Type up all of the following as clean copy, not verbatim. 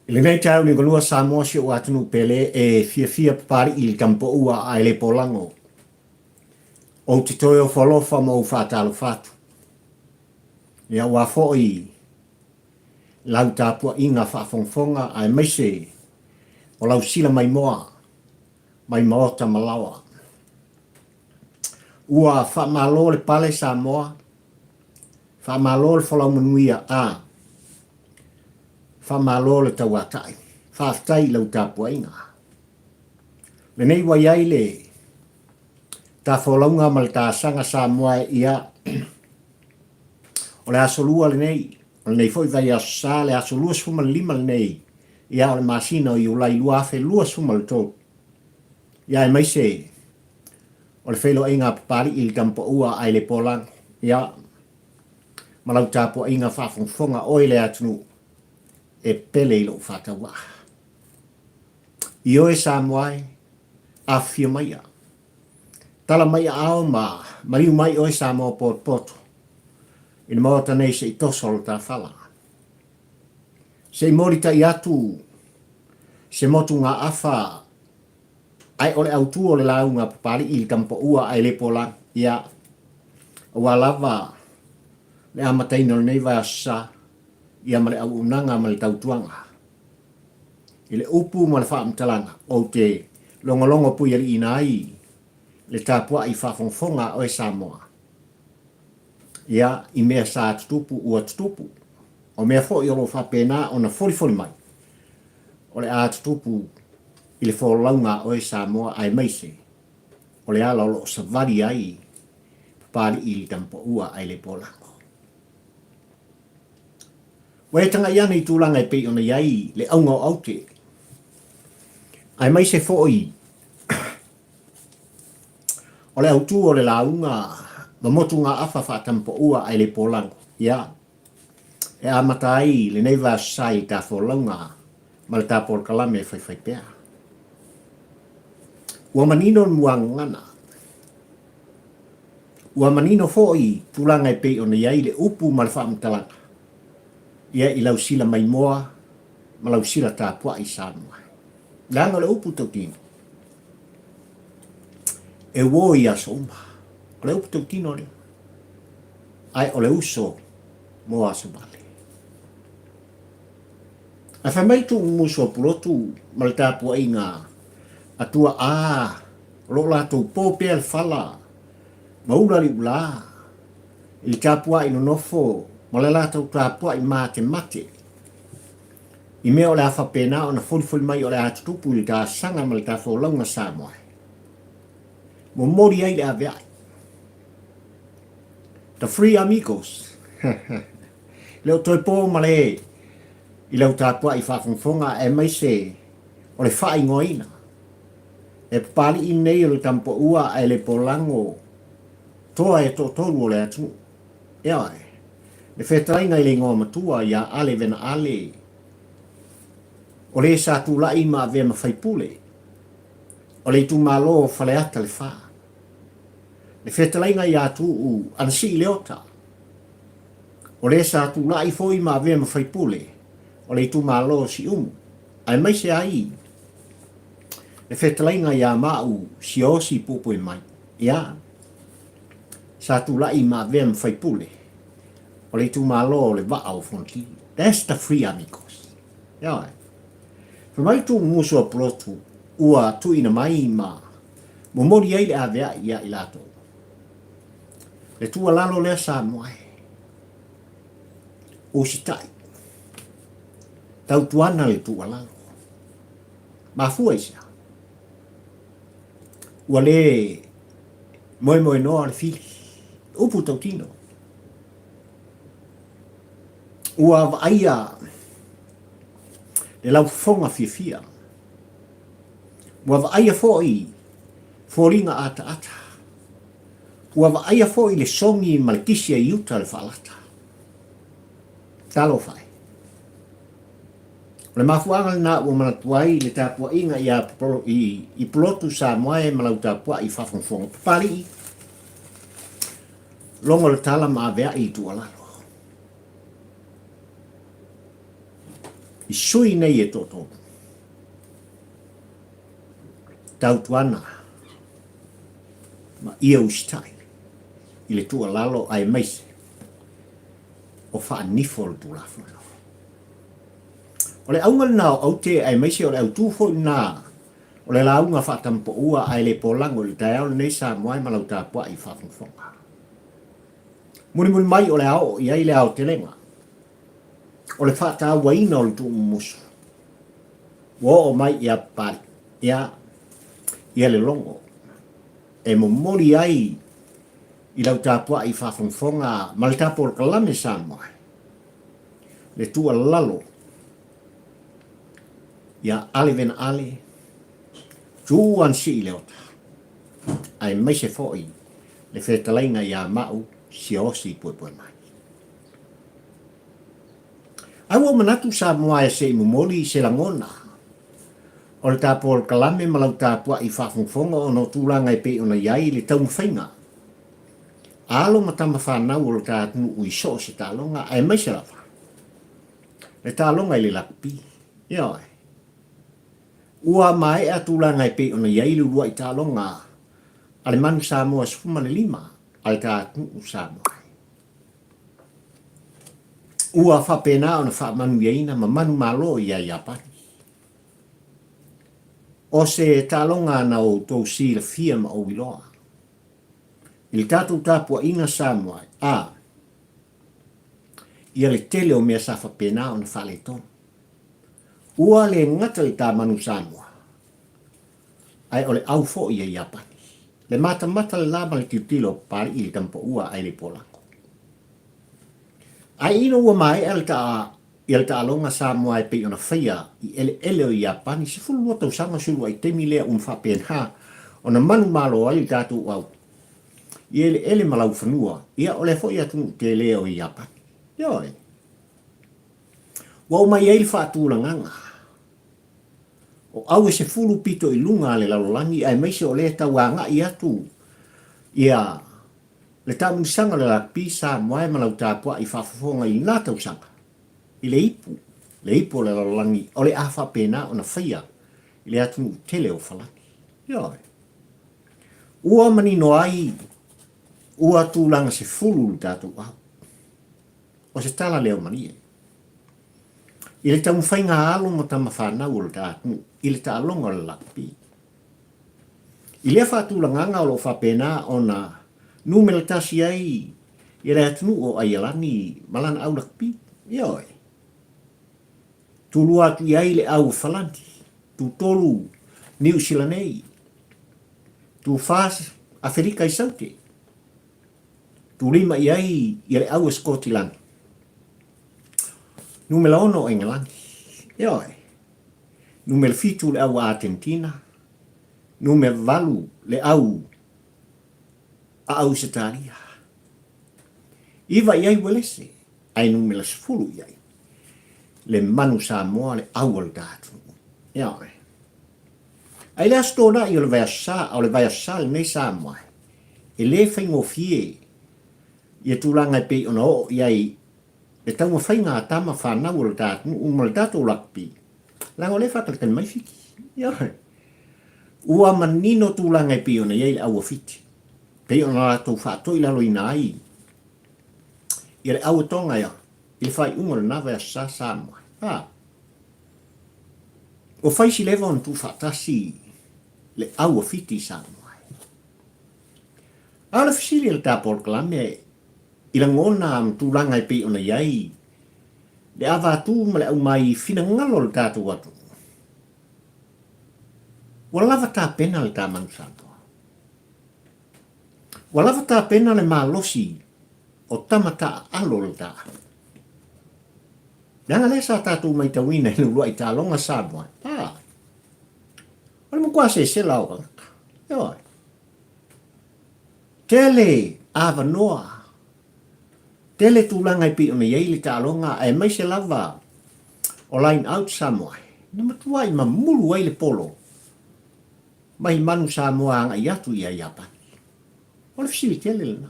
I lenei taeao liugalua Samoa si ou atunuu pele e fiafia Papali'i i le tamapoua ae le polago. Ou te toe ofo alofa ma ou faatalofa atu. Ia aua foi lau tapuaiga faafogafoga aemaise o lau sila maimoa mai maota ma laoa. Ua faamalo le pale Samoa, faamalo le folau manuia a faamalo le tauatai. Faafetai i lau tapuaiga. Lenei ua i ai le ta folauga ma le ta asaga Samoa e ia o le aso lua lenei, o lenei foi vaiaso sa le aso 25 lenei ia o le masina o Iulai 2023. Ia aemaise o le feiloaiga a Papali'i i le Tamapaua ae le Polago, ia, ma lau tapuaiga faafogafoga oe le atunuu e pele i lou faatauvaa. Ioe Samoa e, afifio maia. Tala mai aao ma maliu mai oe Samoa potopoto i le Maota nei se i toso lo ta fala. Se i molitai atu se motugaafa Ae o le autu o le lauga a Papali'i i le tamapaua ae le pola, ia, aua lava le amataina o lenei vaiaso sa, ia ma le auaunaga ma le tautuaga. I le upu ma le faamatalaga, ou te logologo puialiiina ai le tapuai faafogafoga a oe Samoa, ia, i mea sa tutupu ua tutupu, o mea foi o lo o faapena ona folifoli mai, o le a tutupu i le folauga a oe Samoa aemaise o le ala o lo o savali ai Papali'i i le tamapaua ae le polago. Ua e tagai ane i tulaga e pei ona i ai le auga o aute, aemaise foi o le autu o le lauga ma motugaafa faatamapaua ae le polago, ia, e amata ai lenei vaiaso sa i le ta folauga ma le ta polokalame e faifaipea. Ua manino le muagagana. Ua manino foi tulaga e pei ona i ai le upu ma le faamatalaga ia i lau sila maimoa ma lau sila tapuai Samoa. Leaga o le upu tautino, e uo i aso uma. O le upu tautino lea. Ae o le uso mo aso vale. Ae fai mai Tuumumusu o Pulotu ma le tapuaiga a tuaa o lo o latou po pea le fala ma ula liulā i le tapuai nonofo ma le latou tapuai matemate i mea o le a faapena ona folifoli mai o le a tutupu i le taasaga ma le tafolauga Samoa e momoli ai le avea'i. The Three Amigos. Le o toe po ma le i lau tapuai faafogafoga aemaise o le faaigoaina e Papali'i nei o le Tamapaua ae le Polago toa e toatolu o le atunuu. Ioe, le fetalaiga i le igoa matua ia Ale Vena Ale, o le sa tulai ma avea ma faipule o le itumalo o Faleata le Fa. Le fetalaiga ia Tuuu Anasii Leota, O le sa tulai foi ma avea ma faipule o le itumalo o Siumu, aemaise ai le fetalaiga ia Maau Siaosi Puepuemai, ia, sa tulai ma avea ma faipule o le itumalo o le Vaa o Fonoti. That's the three amigos. Ioe. Fai mai Tuumusu a Pulotu ua tuuina mai ma momoli ai le aveai ia i latou. Le tuualalo lea Samoa e. Usitai. Tautuana le tuualalo. Mafua i sea. Ua le moemoenoa le fili. Upu tautino. Ua vaaia le laufofoga fiafia. Ua vaaia foi foliga ataata. Ua vaaia foi le sogi ma le kisi a Iuta le faalata. Talofa e! O le mafuaaga lena ua manatu ai le tapuaiga ia i, i Pulotu Samoa e ma lau tapuai faafogafoga Papalii, logo le tala ma aveai i tuualalo. I sui nei e toatolu. Tautuana ma ia usitai i le tuualalo aemaise o faanifo o le Tulafono. O le auga lena o aute aemaise o le autū foi lena o le lauga faatamapoua ae le polago i le taeao lenei Samoa e ma lau tapuai faafogafoga. Mulimuli mai o le a oo i ai le aotelega o le faatauaina o le tuumumusu ua oo mai ia Papalii, ia, ia le logo e momoli ai i lau tapuai faafogafoga ma le tapolokalame Samoa le tuualalo ia Ale Vena Ale, Tuu Ansii Leota, aemaise foi le fetalaiga ia Mau Siaosi Puepuemai. Ae ua ou manatu Samoa e se i momoli se lagona o le tapolokalame ma lau tapuai faafogafoga ona o tulaga e pei ona i ai le taumafaiga a alo ma tama fanau o lo ta atunuu i so o se taaloga aemaise lava le taaloga i le lakapi. Ioe. Ua maea tulaga e pei ona i ai le uluai taaloga a le Manu Samoa 15 a le ta atunuu Samoa. Ua faapena ona faamanuiaina ma manumalo ia Iapani. O se taaloga na outou silafia ma ou iloa i le tatou tapuaiga Samoa a ia le tele o mea sa faapena ona faaletonu. Ua le gata i ta manu Samoa, ae o le au foi ia Iapani. Le matamata le la ma le tilotilo o Papalii i le tamapaua ae le polago. Ae ina ua maea le taa ia le taaloga Samoa e pei ona faia i eleele o Iapani 12 tausaga sulu ai taimi lea uma faapena ona manumalo ai le tatou au i eleele ma laufanua ia o lea foi atunuu tele o Iapani. Ioe. Ua oo mai ai le faatulagaga o au e 10 pito i luga a le lalolagi aemaise o lea e tau agai atu ia le taamulisaga o le lakapi Samoa ma lau tapuai faafofoga i lena tausaga i le ipu, le ipu o le lalolagi o le a faapena ona faia i le atunuu tele o Falani. Ioe. Ua manino ai ua tulaga 10 le tatou au. O se tala lea o Malie. I le taumafaiga a alo ma tama fanau o le ta atunuu i le taaloga o le lakapi. I lea faatulagaga o lo o faapena ona numera tasi ai i le atunuu o Aialani ma lana au lakapi. Ioe. Tulua atu i ai le au o Falani, tutolu Niu Sila nei, tufa Afelika i Saute, tulima i ai ia le au o Sikotilani, numera 6 o Engelani. Ioe. Numera 7 le au a Atenetina, numera 8 le au a Ausetalia. 9 i ai Uelese, ae numera 10 i ai le manu Samoa le au o le ta atunuu. Ioe. Ae le Aso Toonai o le vaiaso sa, o le vaiaso sa lenei Samoa, e le faigofie ia tulaga e pei ona oo i ai le taumafaiga a tama fanau o le ta atunuu ma le tatou lakapi, leaga o lea e faatalitali mai Fiti. Ioe. Ua manino tulaga e pei ona i ai le au a Fiti, pei ona latou faatoilaloina ai ia le au a Tonga ia i le faaiuga o lena vaiaso sa Samoa. A. Ua fai si leva ona tuufaatasi le au a Fiti i Samoa. A o le fesili a le ta polokalame i lagona ma tulaga e pei ona i ai le avatu ma le aumai finagalo o le tatou atunuu, ua lava tapena le ta manu Samoa. Ua lava tapena le malosi o tama taaalo o le ta au. Leaga lea sa tatou maitauina i le uluai taaloga Samoa, a, o le matua sesela o tagata. Ioe. Tele avanoa, tele tulaga e pei ona i ai le taaloga aemaise lava o line out Samoa, na matuai mamulu ai le polo mai manu Samoa agai atu ia Iapani. O le fesili tele lena.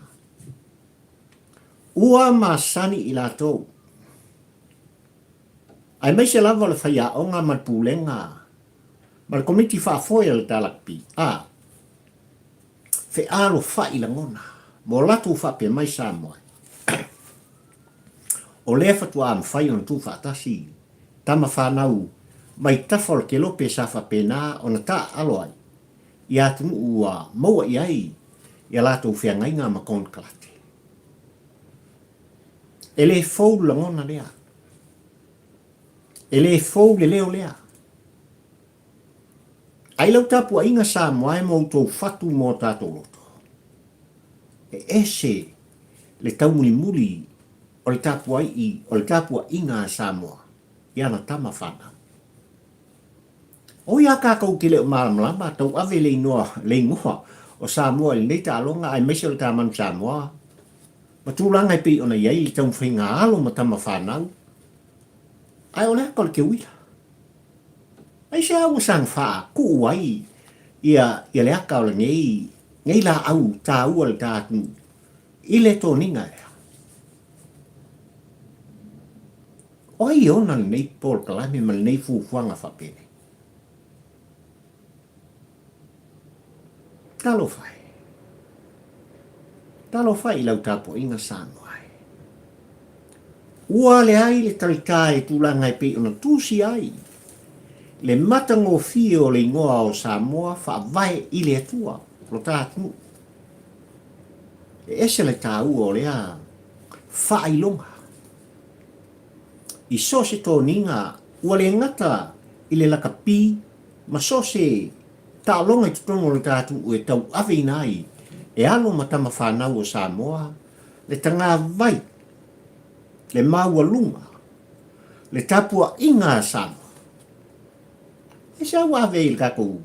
Ua masani i latou. Aemaise lava o le faiaoga ma le pulega ma le komiti faafoe a le Lakapi a fealofai lagona ma o latou faapea mai Samoa o lea faatoa mafai ona tuufaatasi tama fanau mai tafa o le kelope sa faapena ona taaalo ai i atunuu ua maua i ai ia latou feagaiga ma konekarate. E le fou le lagona lea. E le fou le leo lea. Ae i lau tapuaiga Samoa e ma outou fatu ma o tatou loto, e ese le taumulimuli o le tapuai o le tapuaiga a Samoa i ana tama fanau. Oi a kakou te le o malamalama, tauave le inoa le igoa o Samoa i lenei taaloga aemaise o le ta manu Samoa ma tulaga e pei ona i ai le taumafaiga a alo ma tama fanau. Ae o le aka o le keuila. Aisea ua saga faakuu ai ia ia le aka o lenei nei laau taua le ta atunuu i le toniga ea? O ai e ona lenei polokalame ma lenei fuafuaga faapenei? Talofa e. Talofa i lau tapuaiga Samoa e. Ua leai le talitā i tulaga e pei ona tusi ai le matagofie o le igoa o Samoa faavae i le Atua, lo ta atunuu. E ese le taua o lea faailoga. I so o se toniga ua le gata i le lakapi ma so o se taaloga i totonu o le ta atunuu e tauaveina ai e alo ma tama fanau o Samoa le tagavai, le maualuga, le tapuaiga a Samoa. Aisea ua ave ai i le tatou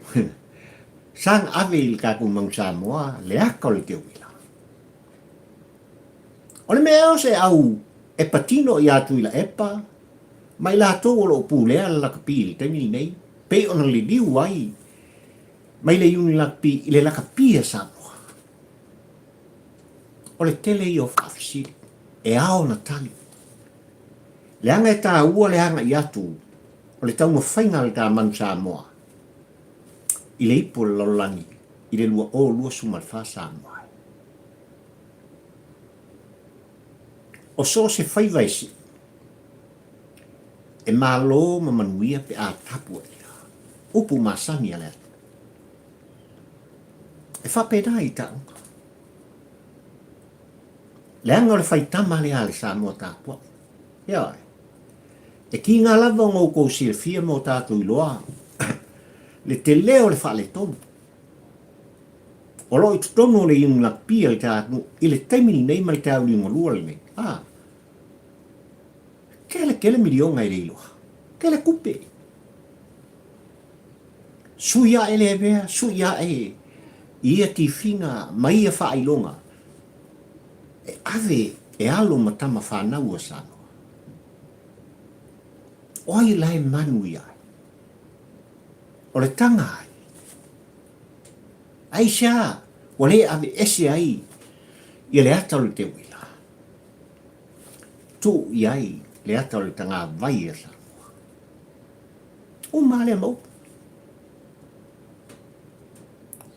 saga ave i le tatou Manu Samoa le aka o le teuila? O le mea ea o se au e patino iā Tuilaepa ma i latou o lo o pulea le lakapi i le taimi lenei, pei ona liliu ai mai le Iuni Lakapi i le lakapi a Samoa? O le tele ia o faafesili e ao ona tali. Leaga e taua le agai atu o le taumafaiga a le ta Manu Samoa i le ipu o le lalolagi i le 2024 Samoa. O so o se faiva e sii, e malo ma manuia pe a tapuaia upu masani a le Atua. E faapena i taoga. Leaga o le faitama lea a le Samoa tapuai. Ioe. E kiga lava ona outou silafia ma o tatou iloa le tele o le faaletonu. O lo o i totonu o le iuga pia i ta atunuu i le taimi lenei ma le tauliugalua lenei. A, tele tele miliona e le iloa. Tele tupe. Sui ae le mea, sui ae i ia tifiga ma ia faailoga e ave e alo ma tama fanau a Samoa. O ai la e manu ia ai? O le taga ai? Aisea ua le aveese ai ia le ata o le teuila? Tuu i ai le ata o le tagavai a Samoa. Uma lea ma upu.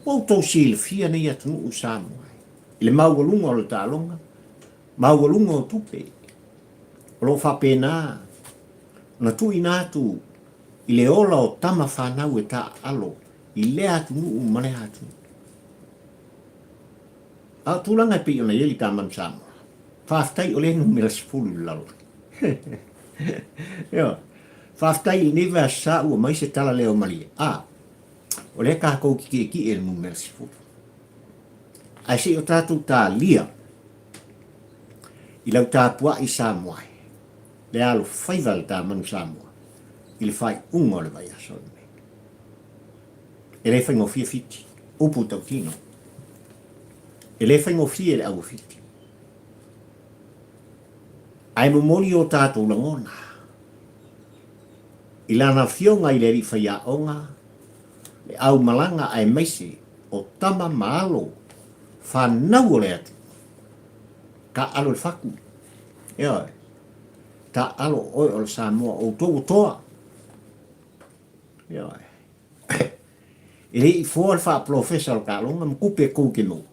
Ua outou silafia nei atunuu Samoa i le maualuga o le taaloga, maualuga o tupe, o lo o faapena ona tuuina atu i le ola o tama fanau e taaalo i lea atunuu ma lea atunuu. A o tulaga e pei ona i ai le ta Manu Samoa, faafetai o lea numera 10 i le lalolagi. Ioe. Faafetai i lenei vaiaso ua aumai se tala leo malie. A, o lea tatou te tietie i le numera 10. Ae se i o tatou talia i lau tapuai Samoa e, le alofaiva a le ta Manu Samoa i le faaiuga o le vaiaso lenei. E le faigofie Fiti, upu tautino. E le faigofie le au o Fiti. Ae momoli o tatou lagona i lana afioga i le alii faiaoga, le aumalaga aemaise o tama ma alo fanau o le atunuu. Taaalo i le fatu. Ioe. Taaalo oe o le Samoa, o outou ua toa. Ioe. E le i foa le faapolofesa o le taaloga ma tupe e tou te maua.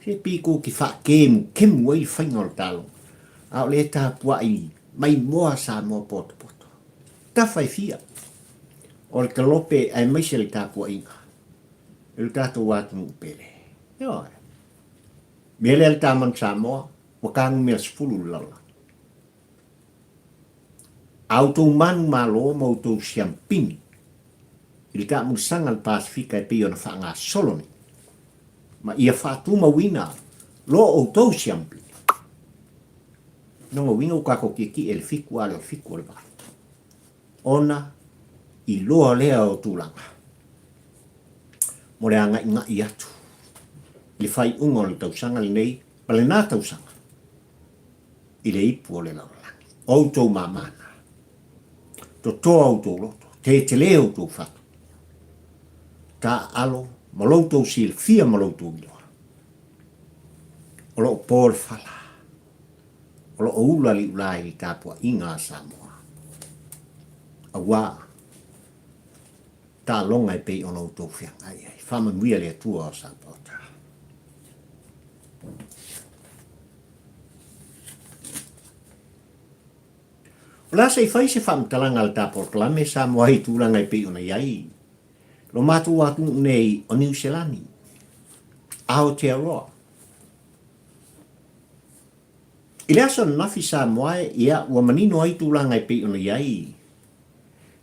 Se pei tou te faakemukemu ai le faiga o le taaloga, a o lea e tapuai maimoa Samoa potopoto. Tafa e fia o le talope aemaise le tapuaiga i lo tatou atunuu pele. Ioe. Mea lea le tamanu Samoa, ua ta numera 10 i le lalolagi. A outou manumalo ma outou siampini i le taamulisaga a le Pasefika e pei ona faagasolo nei, ma ia faatumauina lo outou siampini, lona uiga ua tatou tietie i le fitu a le o le fitu o le valu, ona iloa lea o tulaga mo le agaigai atu i le faaiuga o le tausaga lenei ma lena tausaga i le ipu o le lalolagi. O outou mamana, totoa outou loto, tetele outou fatu, taaalo ma lo outou silafia ma lo outou iloa. O lo o po le fala, o lo o ula liulā i le tapuaiga a Samoa. Auā, taaloga e pei ona outou feagai ai. Faamanuia le Atua o Sapaota. O le a se i fai se faamatalaga a le ta polokalame Samoa i tulaga e pei ona i ai lo matou atunuu nei o Niu Selani, Aotearoa. I le aso ananafi Samoa e, ia, ua manino ai tulaga e pei ona i ai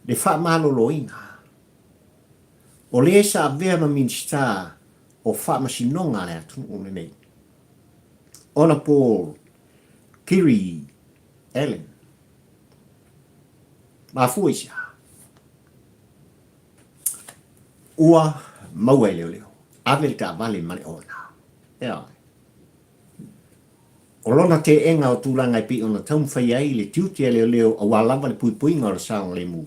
le faamaloloina o le sa avea ma Minisita o Faamasinoga a le atunuu lenei, Honourable Kiri Allan. Mafua i se a? Ua maua e leoleo, ave le taavale ma le ona. Ioe. O lona teena o tulaga e pei ona taumafai ai le tiute a leoleo aua lava le puipuiga o le saogalemu,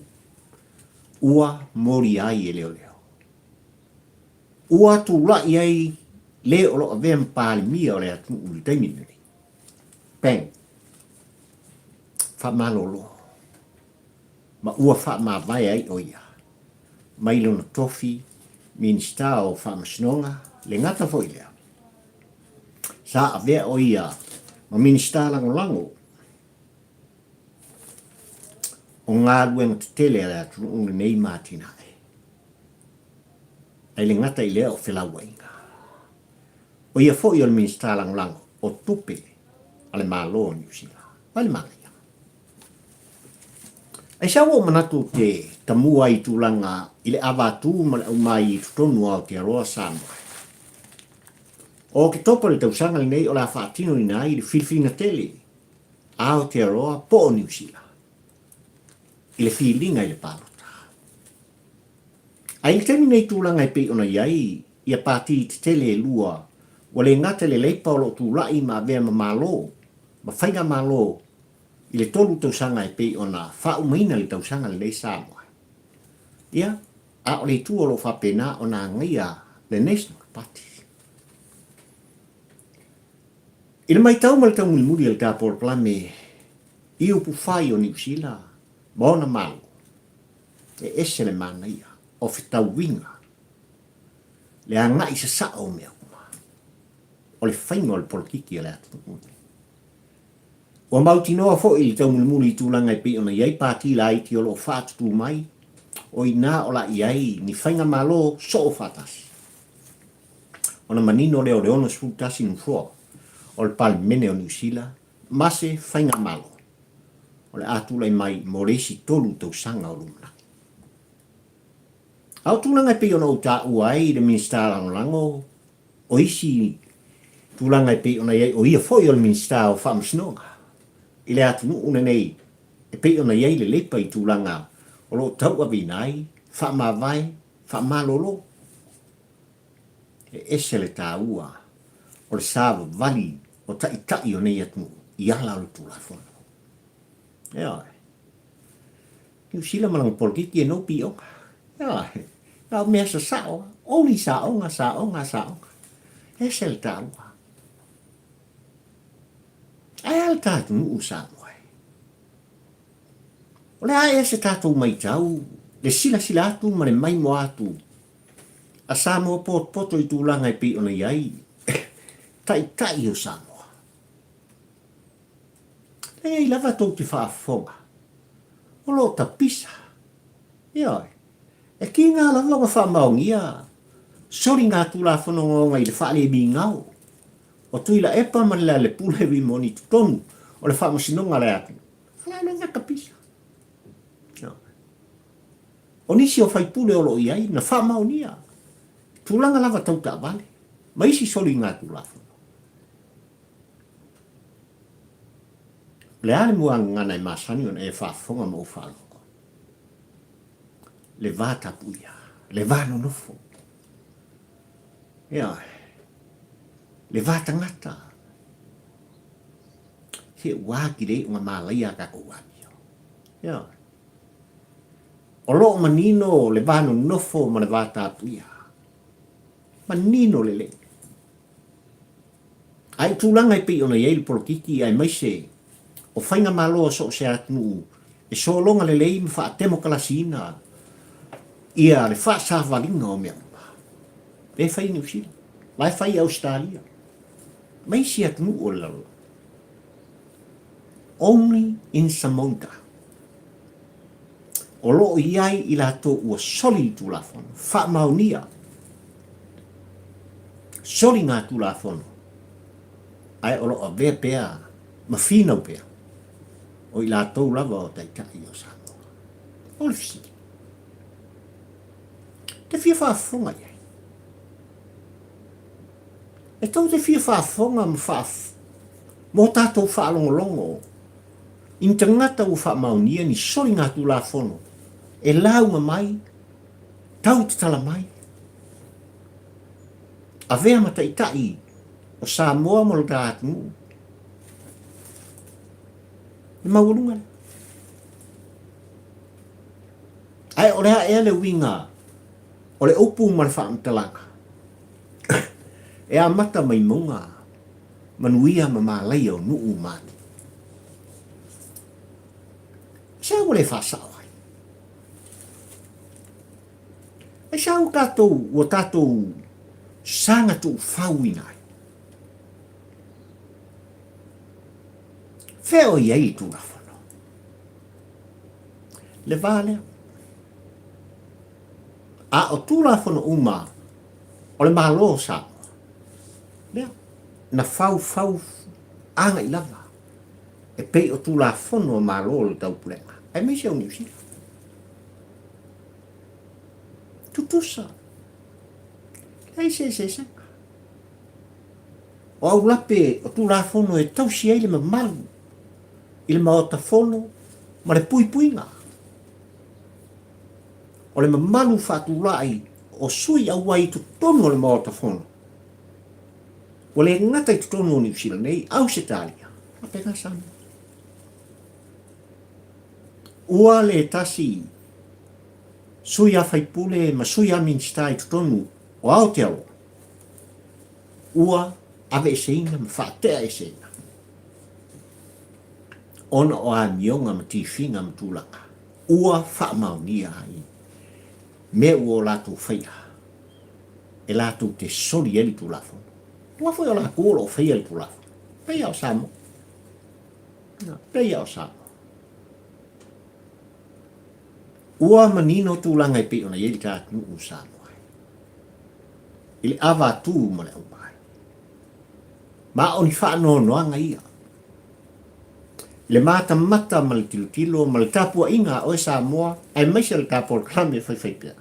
ua molia ai e leoleo. Ua tulai ai le o lo o avea ma Palemia o le atunuu i le taimi lenei. Bang! Faamalolo. Ma ua faamavae ai o ia mai lona tofi Minisita o Faamasinoga, le gata foi lea, sa avea o ia ma Minisita Lagolago o galuega tetele a le atunuu lenei ma atinae. Ae le gata i lea o felauaiga. O ia foi o le Minisita Lagolago o Tupe a le Malo o Niu Sila. Vai le manaia. Aisea ua ou manatu ou te tamua ai i tulaga i le ava atu ma le aumai i totonu o Aotearoa Samoa? O Oketopa i le tausaga lenei o le a faatinoina ai le filifiliga tele a Aotearoa po o Niu Sila i le filiga i le palota. A i le taimi nei tulaga e pei ona i ai ia pati tetele e lua ua le gata i le Leipa o lo o tulai ma avea ma Malo ma Faigamalo i le tolu tausaga e pei ona faaumaina le tausaga lenei Samoa. Ia, a o le itu o lo o faapena ona agaia le National Party. I le maitau ma le taumulimuli a le ta polokalame i upufai o Niu Sila ma ona Malo, e ese le manaia o fetauiga, le agai sasao o mea uma, o le faiga o le polokiki a le atunuu lenei. Ua mautinoa foi le taumulimuli i tulaga e pei ona i ai pati laiti o lo o faatutū mai, o i ina o la i ai ni faigamalo soo faatasi. Ona manino lea o le 61 nofoa o le Palemene o Niu Sila ma se faigamalo o le a tulai mai mo le isi tolu tausaga o lumanai. A o tulaga e pei ona ou taua ai i le Minisita Lagolago O isi tulaga e pei ona i ai, o ia foi o le Minisita o Faamasinoga i le atunuu lenei e pei ona i ai le Leipa i tulaga o lo o tauaveina ai faamavae faamalolo. E ese le taua o le savavali o taitai o nei atunuu i ala o le Tulafono. Ioe. Niu Sila ma lana polokiki e nou pioga. Ioe. Na o mea sasao, only saoga, saoga, saoga. Ese le taua. Ae a le ta atunuu Samoa e? O le a ea se tatou maitau, le silasila atu ma le maimoa atu a Samoa potopoto i tulaga e pei ona i ai Taitai o Samoa? Leai lava tou te faafofoga, o lo o tapisa. Ioe. E kīnā lava ua faamaonia soligatulafono ogaoga i le faalemigao o Tuilaepa ma le Lealepule Rimoni i totonu o le Faamasinoga a le atunuu. O le a lea tapisa? O nisi o faipule o lo o i ai na faamaonia tulaga lava tau taavale ma isi soligatulafono. O le a le muagagana e masani ona e faafofoga ma ou faalogo? Le va tapuia, le va nonofo. Ioe. Le va tagata. Se ua ki le iuga malaia a tatou amio. Ioe. O lo o manino le va nonofo ma le va tapuia. Manino lelei. A i tulaga e pei ona i ai le polokiki aemaise o faigamalo a so o se atunuu e sologa lelei ma faatemokalasiina ia le faasavaliga o mea uma. Lea e fai i Niu Sila, la e fai i Ausetalia ma isi atunuu o le lalolagi. Only in Samoa o lo o i ai i latou ua soli le Tulafono, faamaonia, soli ngā Tulafono, ae o lo o avea pea ma finau pea o i latou lava o Taitai o Samoa. O le fesili, te fia faafofoga i ai? E tou te fia faafofoga ma faa, mō tātou faalogologo I ni tangata ua faamaonia ni soligatulafono e lauga mai, tau tatala mai, avea ma taitai o Samoa ma lo ta atunuu, le maualuga lea. Ae o le a ea le uiga o le upu ma le faamatalaga e amata mai mauga manuia ma malaia o nuu ma atunuu. Aisea ua le faasao ai? Aisea ua tatou, ua tatou saga tuufauina ai? Fea o i ai le Tulafono? Le va lea. A o Tulafono uma o le Malo o Samoa, lea, na faufau agai lava e pei o Tulafono a Malo o le Taupulega, aemaise o Niu Sila. Tutusa. Leai se eseesega. O aulape o Tulafono e tausi ai le mamalu i le Maota Fono ma le puipuiga o le mamalu faatulai o sui auai i totonu o le Maota Fono. Ua le gata i totonu o Niu Sila nei, Ausetalia, faapena Samoa. Ua le tasi sui a faipule ma sui a Minisita i totonu o Aotearoa, ua aveeseina ma faateaeseina ona o amioga ma tifiga ma tulaga ua faamaonia ai mea ua o latou faia e latou te soli ai le Tulafono. Aua foi o latou o lo o faia le Tulafono. Pei lava o Samoa. Pei lava o Samoa. Ua manino tulaga e pei ona i ai le ta atunuu o Samoa. I le ava atu ma le aumai. Ma o ni faanoanoaga ia. I le matamata ma le tilotilo ma le tapuaiga a oe Samoa, aemaise le ta polokalame faifaipea.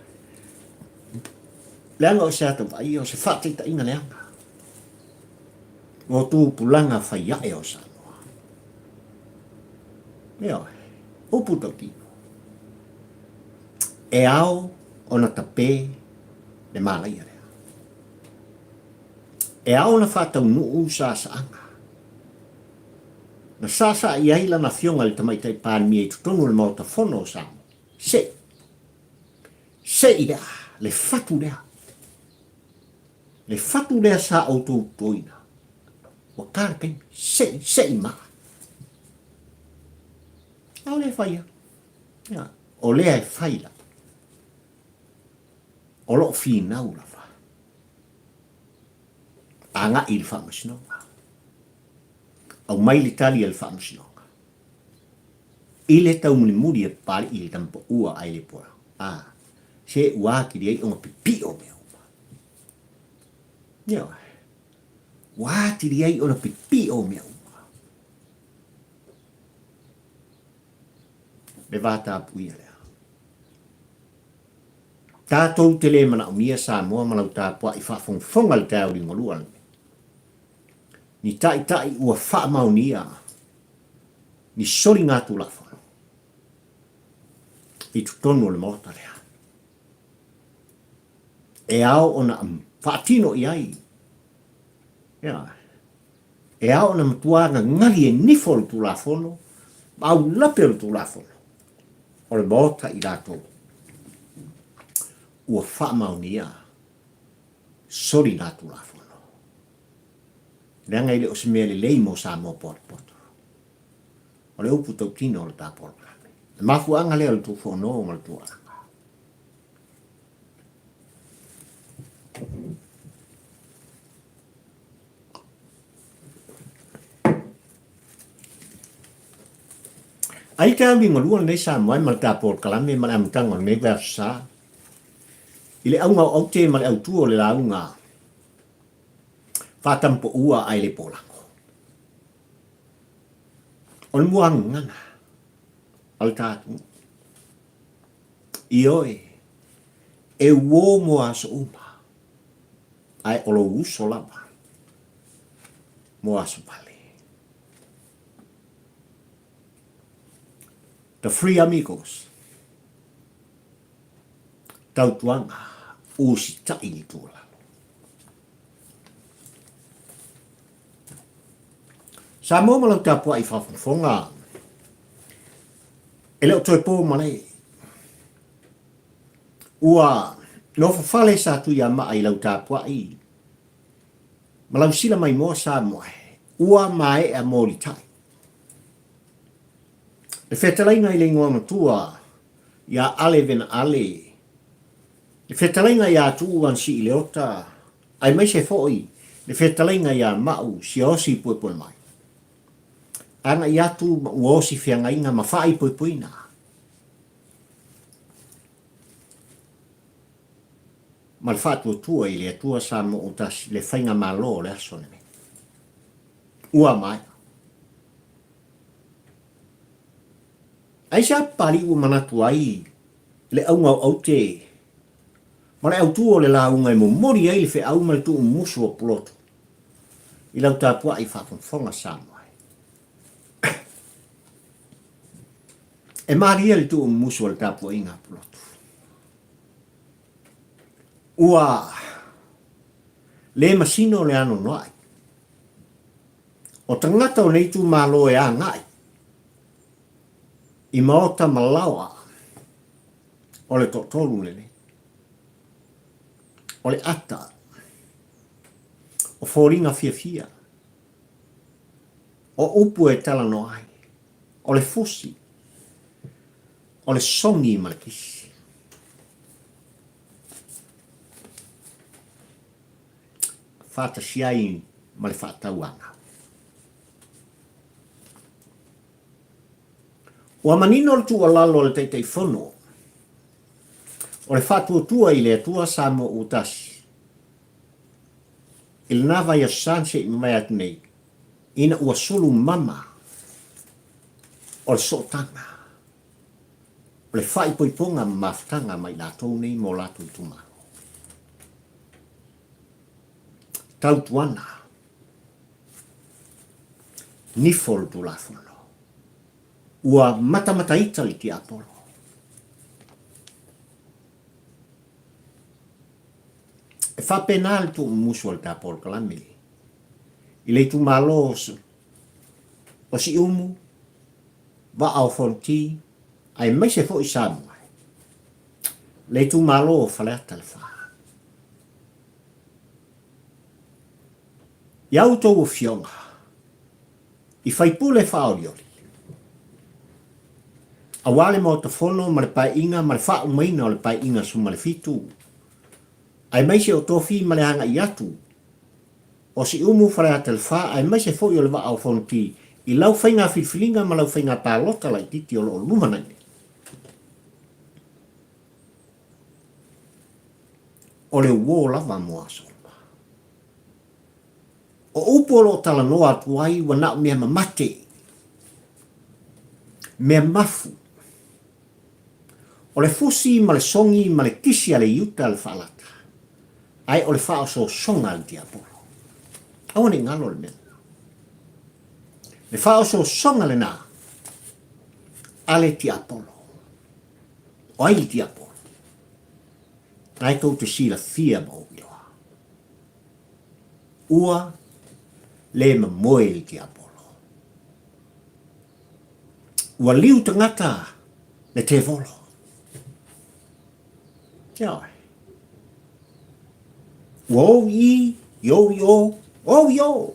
Leaga o se ata vaaia, o se faataitaiga leaga mo tupulaga fai ae o Samoa. Ioe, upu tautino. E ao ona tape le malaia lea. E ao ona faataunuu saasaaga. Na saasaa i ai lana afioga i le Tamaitai Palemia i totonu o le Maota Fono o Samoa. Se i. Se i lea, le fatu lea. Le fatu lea sa outou totoina. Ua ta le taimi, se i, se i maa. Aole e fai ai. Ia, o lea e fai lava. O lo o finau lava. Agai i le faamasinoga. Aumai le tali a le faamasinoga. I le taumulimuli a Papalii i le tamapaua a Ilepola, a, se ua atili ai ona pipio mea uma. Ioe. Ua atili ai ona pipio mea uma. Le va tapuia lea. Tatou te le manaomia Samoa ma lau tapuai faafogafoga i le taeao liugalua lenei. Ni taitai ua faamaonia ni soligatulafono i totonu o le Maota lea. E ao ona faatino i ai, ia, e ao ona matua gagali e nifo o le Tulafono ma aulape o le Tulafono o le Maota i latou ua faamaonia soligatulafono. Leaga e le o se mea lelei mo Samoa potopoto. O le upu tautino o le ta polokalame. Le mafuaaga lea o le tuufono ma le tuaaga. Ai te au liugalua lenei Samoa ma le ta polokalame ma le amataga o lenei vaiaso sa. I le auga o aute ma le autu o le lauga faatampaua ae le polago. O le muagagana a le ta atunuu. Ioe, e uo mo aso uma, ae o lou uso lava mo aso vale. The Three Amigos. Tautuaga, usitai i le tuualalo. Samoa ma lau tapuai faafogafoga, e le o toe po malae. Ua nofofale sa Tuiamaa i lau tapuai ma lau sila maimoa Samoa e, ua maea molitai. Le fetalaiga i le igoa matua iā Ale Vena Ale, le fetalaiga iā Tuuu Anasii Leota, aemaise foi le fetalaiga iā Maʻu Siaosi Puepuemai. Agai atu ma ua osi feagaiga ma faaipoipoina. Ma le faatuatua i le Atua Samoa ua tasi le faigamalo o le aso lenei. Ua maea. Aisea Papalii ua manatu ai le auga o aute ma le autu o le lauga e momoli ai le feau ma le tuumumusu o Pulotu i lau tapuai faafogafoga Samoa e. E malie le tuumumusu o le tapuaiga a Pulotu. Ua le masino le anoanoai o tagata o nei itumalo e agai i maota ma laoa o le toatolu lenei. O le ata, o foliga fiafia, o upu e talanoa ai, o le fusi, o le sogi ma le kisi. Faatasi ai ma le faatauaga. Ua manino le tuualalo a le Taitaifono o le faatuatua i le Atua Samoa ua tasi i lena vaiaso sa na se i mavae atu nei, ina ua sulu mama o le sootaga o le faaipoipoga ma mafutaga ma i latou nei mo latou itumalo. Tautuana, nifo le Tulafono. Ua matamataita le tiapolo. E faapena le tuumumusu o le ta polokalame i le itumalo o Siumu, Vaa o Fonoti, aemaise foi Samoa, le itumalo o Faleata le Fa. I a outou afioga i faipule faaolioli. Aua le Maota Fono ma le Paeaiga ma le faaumaina o le Paeaiga 17, aemaise o tofi ma le agai atu o Siumu Faleata le Fa aemaise foi o le Vaa o Fonoti i lau faiga filifiliga ma lau faiga palota laitiiti o lo o lumanai nei. O le uō lava mo aso uma. O upu o lo o talanoa atu ai ua na o mea mamate, mea mafu. O le fusi ma le sogi ma le kisi a le Iuta le faalata, ae o le faaosoosoga a le tiapolo. Aua ne i galo le mea lena. Le faaosoosoga lena a le tiapolo. O ai le tiapolo? Na e tou te silafia ma ou iloa. Ua le mamoe le tiapolo. Ua liu tagata le tevolo. Ioe. Ua ou i i, ou i o, ou i o.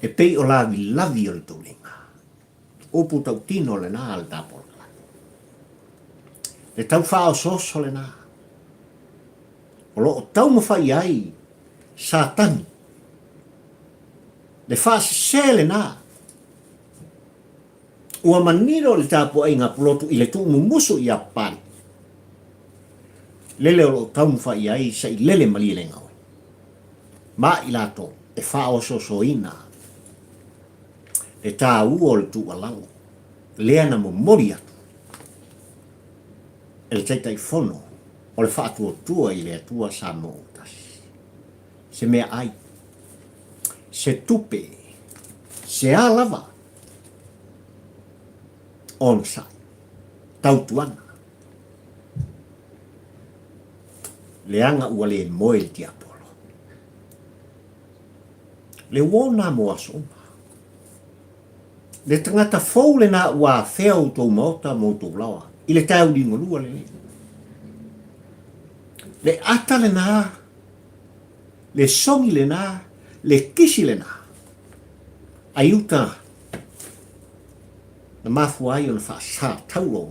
E pei o lavilavi o le taulega. Upu tautino lena a le tapolokalafi. Le tau faaosooso lena. O lo o taumafai ai Satani. Le faasese lena. Ua manino le tapuaiga pulotu i le tuumumusu i Apali. Lele o lo o taumafai ai sailele malielegaoi ma i latou e faaosoosoina le taua o le tuualalo lea na momoli atu e le Taitaifono o le Faatuatua i le Atua Samoa ua Tasi. Se meaai, se tupe, se a lava, onosai, tautuana, leaga ua le moe le tiapolo. Le uō nā mo aso uma. Le tagata fou lenā ua afea outou maota ma outou laoa i le taeo liugalua lenei. Le ata lenā, le sogi lenā, le kisi lenā, a i uta na mafua ai ona faasatauro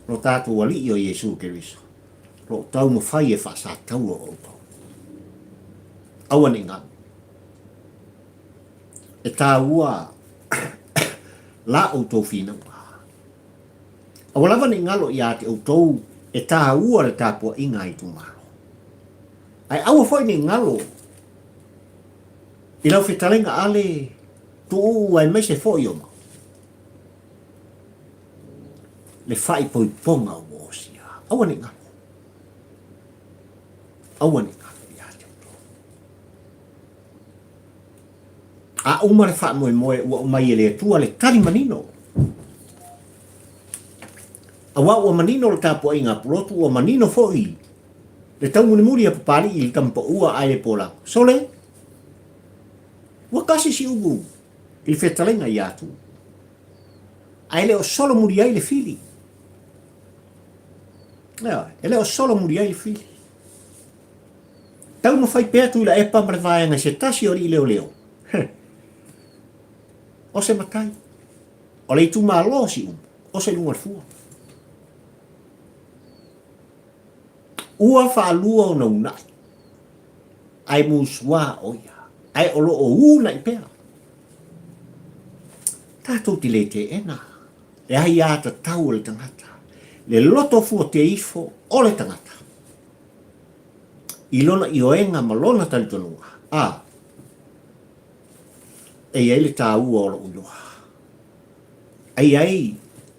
lo tātou Alii o Iesu Keriso, lo o taumafai e faasatauro outou. Aua ne i galo. E tāua la outou finauga. Aua lava ne i galo iā te outou e tāua le tapuaiga a itumalo. Ae aua foi ne i galo i lau fetalenga a le tuuu aemaise foi o mau. Le faaipoipoga ua osia. Aua ne i galo. Aua ne i galo iā te outou. A uma le faamoemoe ua aumai e le Atua le tali manino. Aua ua manino le tapuaiga a Pulotu, ua manino foi le taumulimuli a Papalii i le tamapaua ae le polago. Sole, ua kasi Siumu i le fetalenga ia Atu, ae le o solomuli ai le fili. Ioe, e le o solomuli ai le fili. Taumafai pea Tuilaepa ma le vaega i se tasi o alii leoleo. Heh. O se matai. O le itumalo o Siumu, o se luga o le fua. Ua faalua ona uunai, ae musuā ʻo ia, ae o lo o uunai pea. Tatou te le teena le aiatatau o le tagata, le loto fuateifo o le tagata. I lona ioega ma lona talitonuga, a e i ai le tāua o loʻu iloa. E i ai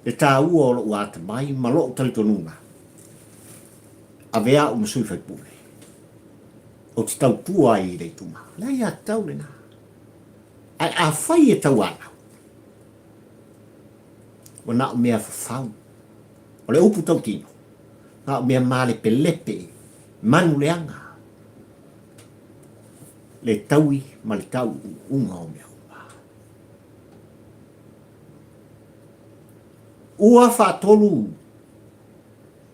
le tāua o loʻu atamai ma loʻu talitonuga, avea aʻu ma sui faipule, ou te tautua ai i le itumalo. Le aiatatau lena. Ae afai e tauanau, ua na o mea fafau. O le upu tautino, Na o mea malepelepe, manu leaga, le taui ma le tauuuga o mea uma. Ua faatolu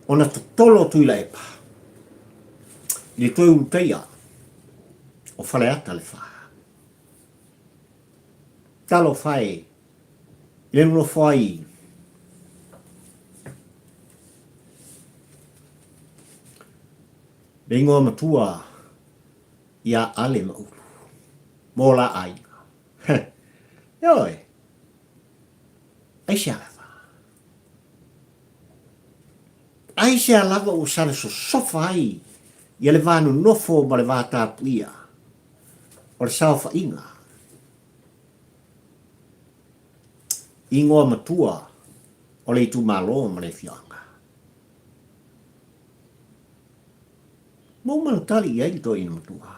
ona totolo Tuilaepa i le toe ulutaia o Faleata le Fa. Talofa e, i le nonofo ai. Le igoa matua iā Ale ma Ulu. Mō la aiga. Heh. Ioe. Aisea lava? Aisea lava ua sala sosofa ai ia le va nonofo ma le va tapuia o le saofaiga? Igoa matua o le itumalo ma le afioaga. Maumau tali i ai le toeaina matua.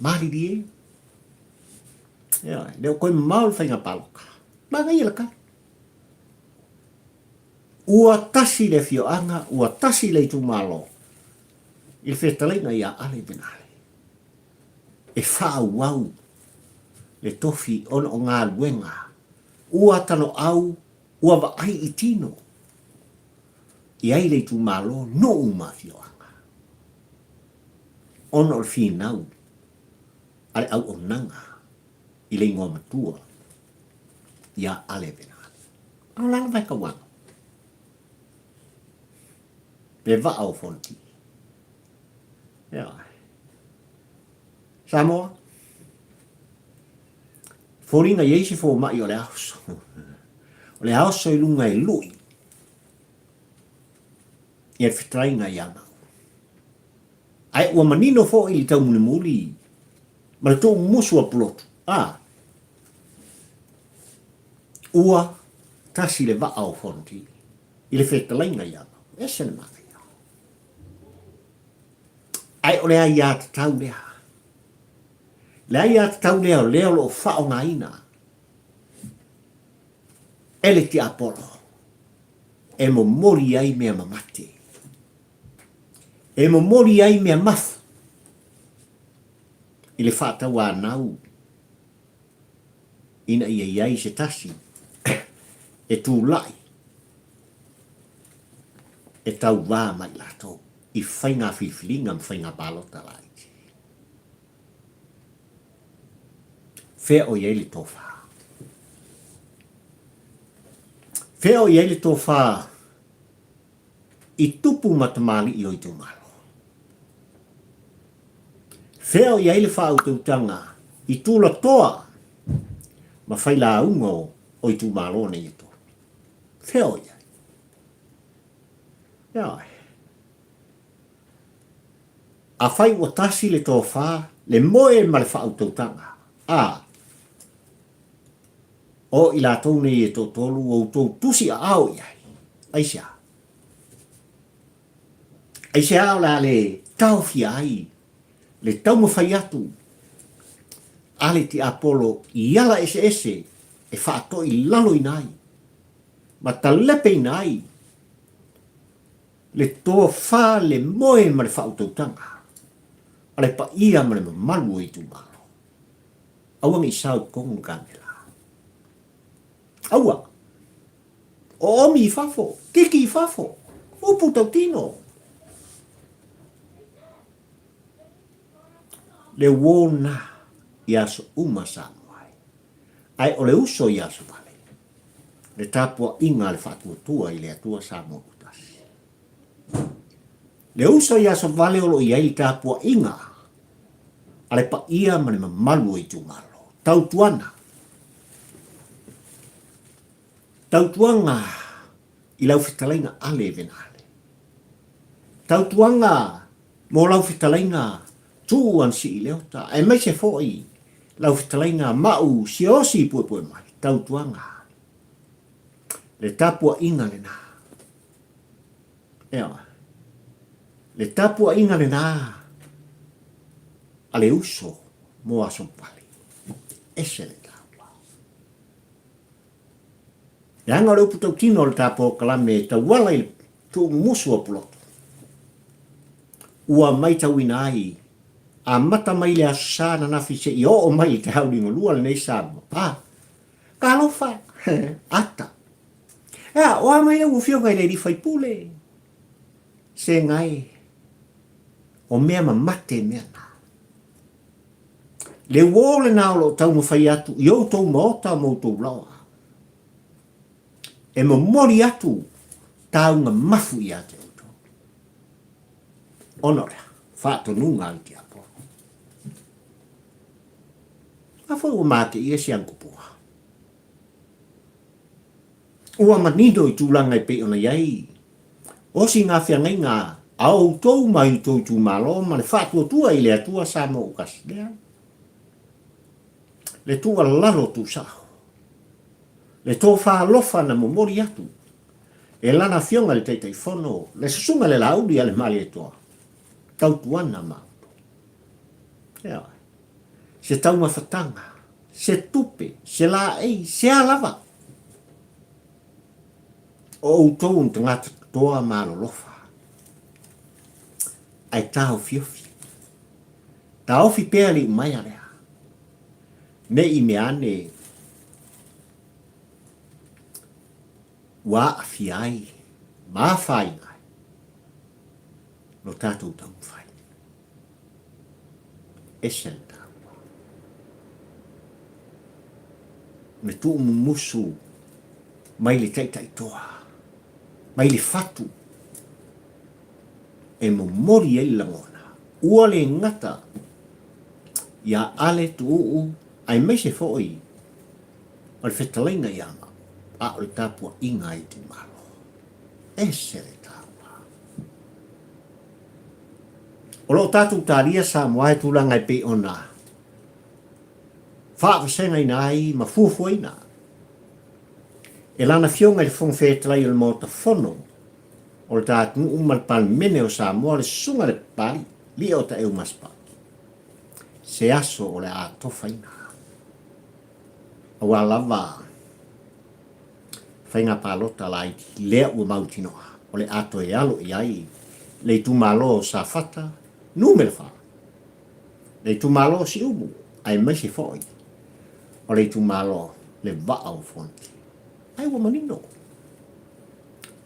Malilie. Ioe, le o koe mamao le faiga palota. Manaia le tali. Ua tasi le afioaga, ua tasi le itumalo i le fetalaiga ia Ale Venale e faaauau le tofi ona o galuega ua tanoau, ua vaai i tino i ai le itumalo, nuu ma afioaga ona o le finau a le auaunaga i le igoa matua iā Ale Venale. A o la lava e tauano le vaa o Fonoti. Ioe. Samoa, foliga i ai se fomai o le aoso. O le aoso i luga e lui ia le fetalaiga ia mau. Ae ua manino foi le taumulimuli ma le tuumusu a Pulotu, a ua tasi le vaa o Fonoti i le fetalaiga ia mau. Ese le manaia. Ae o le aiatatau lea. Le aiatatau lea o lea o lo o faaaogaina e le tiapolo e momoli ai mea mamate. E momoli ai mea mafu i le faatauanau ina ia i ai se tasi e tulai e tauvā ma i latou i faiga filifiliga ma faiga palota laiti. Fea o i ai le tofa? Fea o i ai le tofa i tupu ma tamalii o itumalo. Fea o i ai le faautautaga i tulatoa ma failauga o itumalo nei e tolu? Fea o i ai? Ioe. Afai ua tasi le tofa, le moe ma le faautautaga, a o i latou nei e toatolu ua outou tusi aao i ai, aisea? Aisea o le a le taofia ai le taumafai atu a le tiapolo i ala eseese e faatoilaloina ai ma talepeina ai le tofa, le moe ma le faautautaga a le paia ma le mamalu o itumalo? Aua ne i sao i totonu le kamela. Aua! Oomi i fafo, kiki i fafo, upu tautino. Le uō na i aso uma Samoa ai. Ae o le uso i aso vale, le tapuaiga a le faatuatua i le Atua Samoa ua tasi. Le uso i aso vale o lo o i ai le tapuaiga a le paia ma le mamalu o itumalo. Tautuana. Tautuaga i lau fetalaiga Ale Venale. Tautuaga mo lau fetalaiga Tuu Ansii Leota, aemaise foi lau fetalaiga Ma'u Siaosi Puepuemai. Tautuaga. Le tapuaiga lena. Ioe. Le tapuaiga lena a le uso mo aso pale. Ese le taua. Leaga o le upu tautino o le ta polokalame e tauala i le tuumumusu o Pulotu. Ua maitauina ai, amata mai le Aso Sa ananafi seia oo mai i te haulingalua lenei Samoa. A, ka alofa, ata. Ea, o a mai lau afioga i le alii faipule? Se gai, o mea mamate mea na. Le uō lena o lo o taumafai atu i outou maota ma outou laoa, e momoli atu tāuga mafu ia te outou. Ona o lea, Faatonuga a le tiapolo. A foi ua mateia si agupua. Ua manino i tulaga e pei ona i ai o sina feagaiga a outou ma i outou itumalo ma le faatuatua i le Atua Samoa ua tasi. Leai. Le tuualalo tuusao. Le tofa alofa na momoli atu e lana Afioga i le Taitaifono, le Susuga i le Laauli a le Malietoa, tautuana ma outou. Ioe. Se taumafataga, se tupe, se laei, se a lava. O outou o ni tagata totoa ma alolofa. Ae taofiofi. Taofi pea le iumaea lea. Ne i mea ane ua aafia ai ma afaina ai lo tatou taumafai. Ese le taua. Me tuumumusu mai le taitaitoa, mai le fatu e momoli ai le lagona. Ua le gata ia Ale Tuuu aemaise foi o le fetalaiga ia Mapu, a o le tapuaiga a itumalo. Ese le taua. O lo o tatou talia Samoa e tulaga e pei ona faavasegaina ai ma fuafuaina e lana Afioga i le Fofoga Fetalai o le Maota Fono o le ta atunuu ma le Palemene o Samoa, le Susuga i le Papalii, Lio Taeu Masepau, se aso o le a tofaina aua lava faiga palota laiti lea ua mautinoa o le a toe alo i ai le itumalo o Safata numera 4, le itumalo o Siumu, aemaise foi o le itumalo le Vaa o Fonoti. Ai ua manino.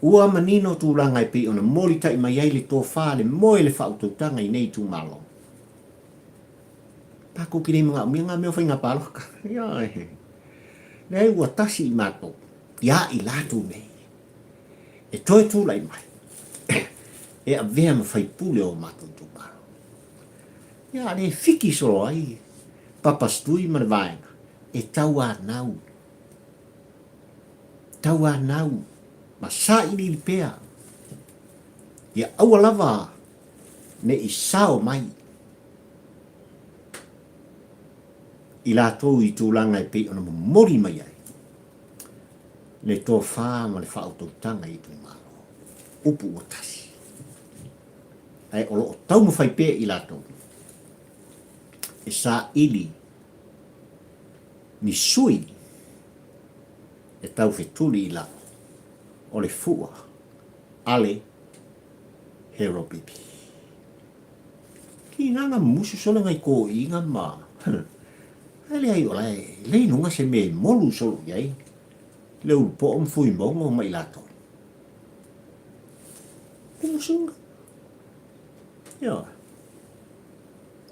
Ua manino tulaga e pei ona molitai mai ai le tofa, le moe, le faautautaga i nei itumalo. Tatou te le manaomia ngā mea o faiga palota. Ioe. Leai ua tasi i matou, ia i latou nei, e toe tulai mai, e avea ma faipule o matou itumalo. Ia, le fiki solo ai Papa Stui ma le vaega, e tauanau, tauanau ma sailiili pea, ia aua lava ne i sao mai i latou i tulaga e pei ona momoli mai ai le tofa ma le faautautaga i itumalo. Upu ua tasi. Ae o lo o taumafai pea i latou e saili ni sui e taufetuli i lalo o le fua a le Hero Bibi. Ki nga nga musu solo ngai ko inga ma. Ai le ai ola e le nunga se me molu solo iai. Le ulu po om fui mongo ma ilato. Kumusunga. Ia.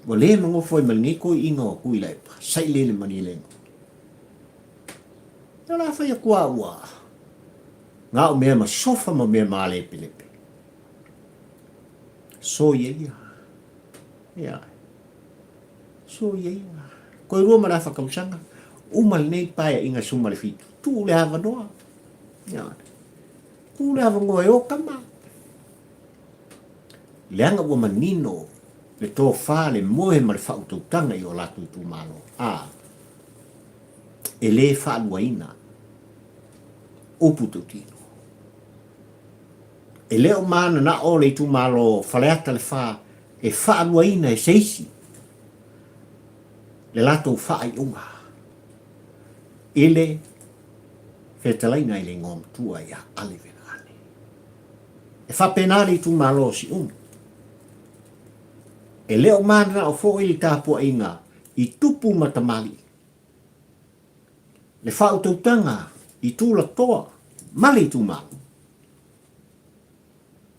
Ua le manofo ai ma lenei toeaina o Tuilaepa, sailele malieleina. Ia o le a fai atu a ua na o mea ma sofa ma mea malepelepe. Soia ia. Ia. Soia ia. Koe rua ma le afa tausaga, uma lenei paeaiga suma le fitu. Tuu le avanoa. Ia. Tuu le avanoa e o tama. Leaga ua manino le tofa, le moe ma le faautautaga i o latou itumalo, a e le faaluaina upu tautino. E le o mananao le itumalo Faleata le Fa e faaluaina e se isi le latou faaiuga i le fetalaiga i le igoa matua ia Ale Vena Ale. E faapena le itumalo o Siumu. E le o mananao foi le tapuaiga i tupu ma tamalii, le faautautaga i tulatoa ma le itumalo,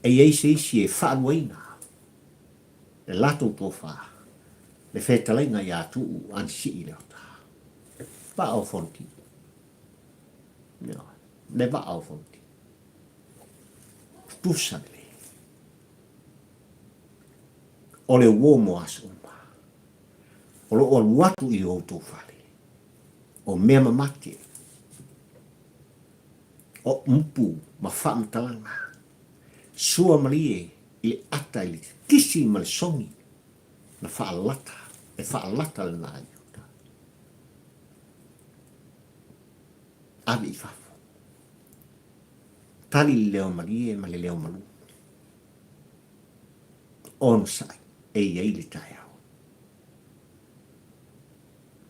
e i ai se isi e faaluaina le latou tofa, le fetalaiga ia Tuuu Anisii Leota. Vaa o Fonoti. Le vaa o Fonoti. Tutusa lelei. O le uō mo aso uma, o lo o alu atu i o outou fale, o mea mamate, o upu ma faamatalaga, sua malie i le ata i le kisi ma le sogi na faalata, e faalata lena i uta. Ave i fafo. Tali le leo malie ma le leo malū. Onosai e i ai le taeao.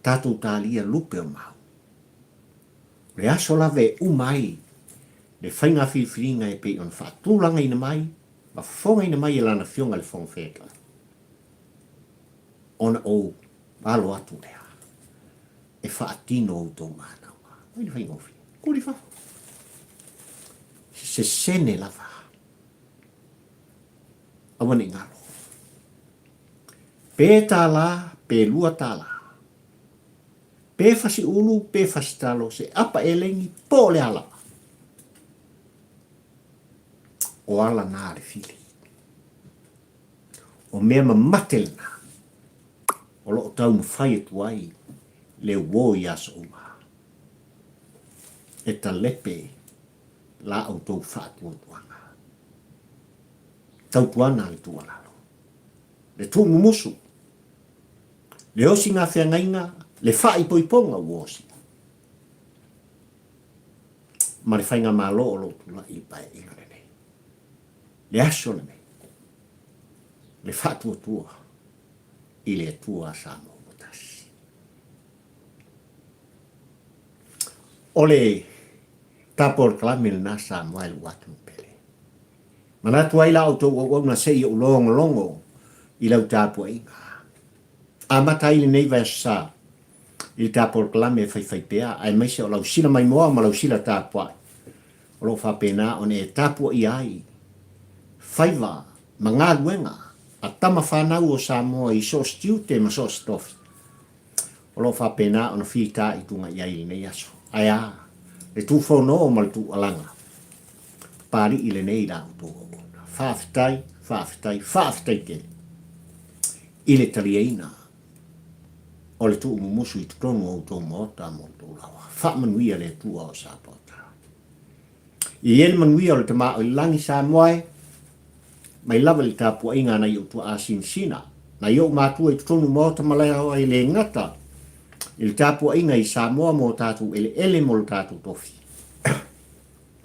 Tatou talia lupe o mau. O le aso lava e uma ai le faiga filifiliga e pei ona faatulagaina mai ma fofogaina mai e Lana Afioga i le Fofoga Fetalai, ona ou alo atu lea e faatino outou manaoga. Ai le faigofie. Kuli fafo. Se sene lava. Aua ne i galo. Pe tālā, pe lua tālā. Pe fasi ulu, pe fasi talo, se apa eleni, po o le a lava. O ala nā le fili. O mea mamate lena, o lo o taumafai atu ai le uō i aso uma. E talepe la outou faatuatuaga. Tautuana le tuualalo, le tuumumusu, le osiga feagaiga, le faaipoipoga ua osia, ma le faigamalo o lo o tulai i le paeaiga lenei, le aso lenei, le faatuatua i le Atua a Samoa ua tasi. O le tapolokalame lena Samoa e lou atunuu pele. Manatu ai la outou auauna se i ou logologo i lau tapuaiga. Amata ai lenei vaiaso sa i le tapolokalame e faifai pea aemaise o lau sila maimoa ma lau sila tapuai o lo o faapena ona e tapuaia ai faiva ma galuega a tama fanau o Samoa i so o se tiute ma so o se tofi o lo o faapena ona fitaituga i ai i lenei aso. Ae a le tufono ma le tuualaga Papali'i lenei i la outou auauna. Faafetai, faafetai, faafetai tele i le taliaina o le tuumumusu i totonu o outou maota ma outou laoa. Faamanuia le Atua o Sapaota. Ia i ai le manuia o le Tama o i le Lagi Samoa e, mai lava i le tapuaiga a nai ou tuaa sinasina, nai ou matua i totonu maota ma laoa e le gata i le tapuaiga i Samoa mo tatou eleele mo lo tatou tofi.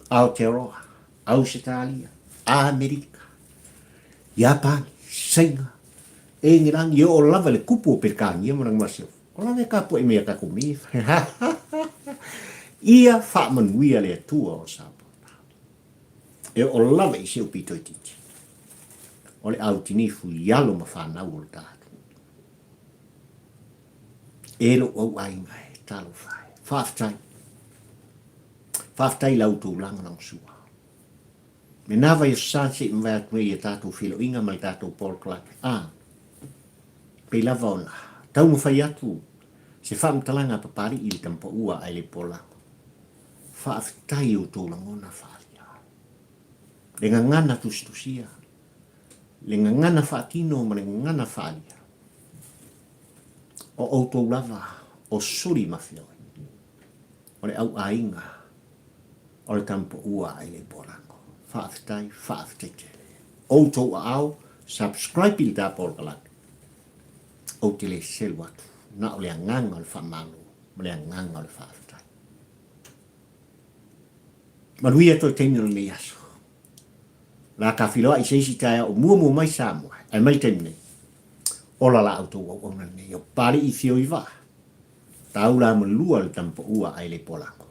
Aotearoa, Ausetalia, Amerika, Iapani, Saina, Engelani, e oo lava i le kupu o Peretania ma lana masiofo. O lava e kapuai mai a tatou mea. Ia faamanuia le Atua o Samoa. E oo lava i si ou pito itiiti. O le au tinifu i alo ma fanau o le tatou. E lou au aiga e, talofa e. Faafetai. Faafetai i la outou lagolagosua. Lena vaiaso sa se i mavae atu nei i a tatou feiloaiga ma le tatou polokalame. A, pei lava ona taumafai atu se faamatalaga a Papali'i i le tamapaua ae le polago. Faafetai i outou lagona faaalia. Le gagana tusitusia, le gagana faatino ma le gagana faaalia. O outou lava o suli ma feoi. O le au aiga o le tamapaua ae le polago. Faafetai, faafetai tele. Outou aao, subscribe i le ta polokalame. Ou te le selu atu, na o le agaga o le faamalo ma le agaga o le faafetai. Manuia toe taimi o lenei aso. La ka filoai se isi taeao o muamua mai Samoa, ae mai le taimi nei. Ola la outou auauna lenei o Papali'i Fioivaa. Taula ma lua le tamapaua ae le polago.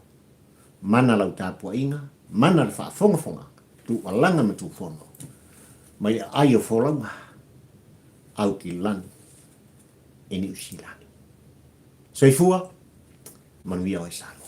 Mana lau tapuaiga, mana le faafogafogaga, tuualaga ma tuufono. Mai aai o folauga, Aukilani e Niu Silani. Soifua, manuia oe Samoa.